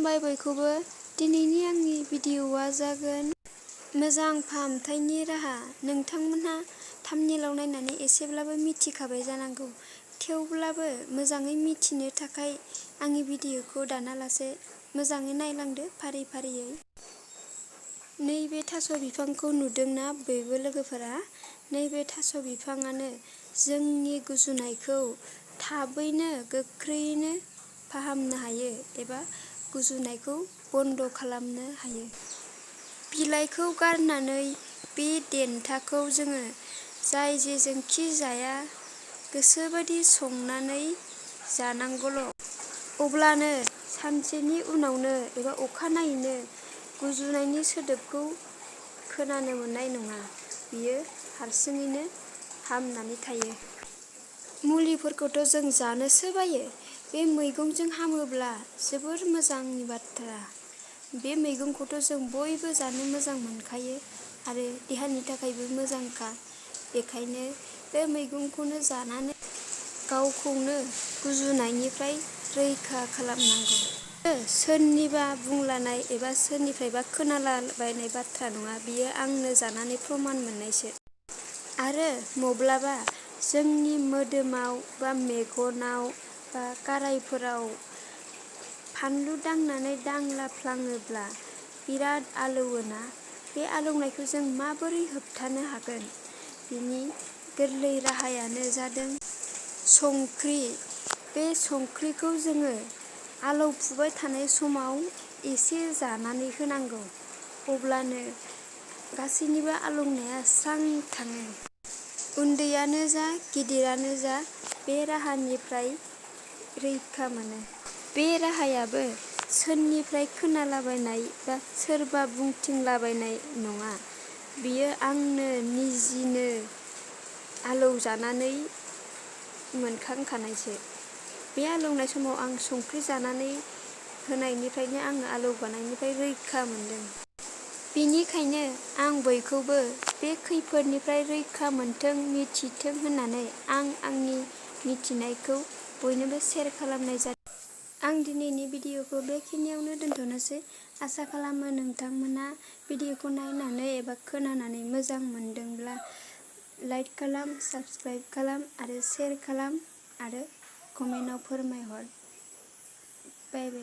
खुलुमबाय बयखौबो। दिनैनि आंनि भिडिअ'आ जागोन मोजां फाहामथायनि राहा। नोंथांमोनहा थाम्बनेइलाव नायनानै एसेब्लाबो मिथिखाबाय जानांगौ। थेवब्लाबो मोजाङै मिथिनो थाखाय आंनि भिडिअ'खौ दानालासे मोजाङै नायलांदो फारि फारियै। नैबे थास' बिफांखौ नुदोंना बयबो लोगोफोरा? नैबे थास' बिफाङानो जोंनि गुजुनायखौ थाबैनो गोख्रैयैनो फाहामनो हायो एबा गुजुनायखौ बन्द' खालामनो हायो। बिलाइखौ गारनानै बे देन्थाखौ जोङो जाय जेजोंखि जाया गोसोबादि संनानै जानांगौल'। अब्लानो सानसेनि उनावनो एबा अखानायैनो गुजुनायनि सोदोबखौ खोनानो मोननाय नङा। बियो हारसिङैनो हामनानै थायो। मुलिफोरखौथ' जों जानोसो बायो। बे मैगंजों हामोब्ला जोबोर मोजांनि बाथ्रा। बे मैगंखौथ' जों बयबो जानो मोजां मोनखायो आरो देहानि थाखायबो मोजांखा। बेखायनो बे मैगंखौनो जानानै गावखौनो गुजुनायनिफ्राय रैखा खालामनांगौ। सोरनिबा बुंलानाय एबा सोरनिफ्रायबा खोनालाबायनाय बाथ्रा नङा, बियो आंनो जानानै प्रमान मोननायसो। आरो मब्लाबा जोंनि मोदोमाव बा मेगनाव बा गारायफोराव फानलु दांनानै दांलाफ्लाङोब्ला बिराद आलौवोना, बे आलौनायखौ जों माबोरै होबथानो हागोन? बिनि गोरलै राहायानो जादों संख्रि। बे संख्रिखौ जोङो आलौफुबाय थानाय समाव एसे जानानै होनांगौ। अब्लानो गासैनिबो आलौनाया स्रां थाङो। उन्दैयानो जा गिदिरानो जा बे राहानिफ्राय रैखा मोनो। बे राहायाबो सोरनिफ्राय खोनालाबायनाय बा सोरबा बुंथिंलाबायनाय नङा। बियो आंनो निजिनो आलौजानानै मोनखांखानायसो। बे आलौनाय समाव आं संख्रि जानानै होनायनिफ्रायनो आङो आलौगानायनिफ्राय रैखा मोनदों। बेनिखायनो आं बयखौबो बे खैफोदनिफ्राय रैखा मोनथों, मिथिथों होननानै आं आंनि मिथिनायखौ बयनोबो शेयार खालामनाय जादों। आं दिनैनि भिडिअ'खौ बेखिनियावनो दोनथ'नोसै। आसा खालामो नोंथांमोना भिडिअ'खौ नायनानै एबा खोनानानै मोजां मोनदोंब्ला लाइक खालाम, साबस्क्राइब खालाम आरो शेयार खालाम आरो कमेन्टआव फोरमायहर। बाय बाय।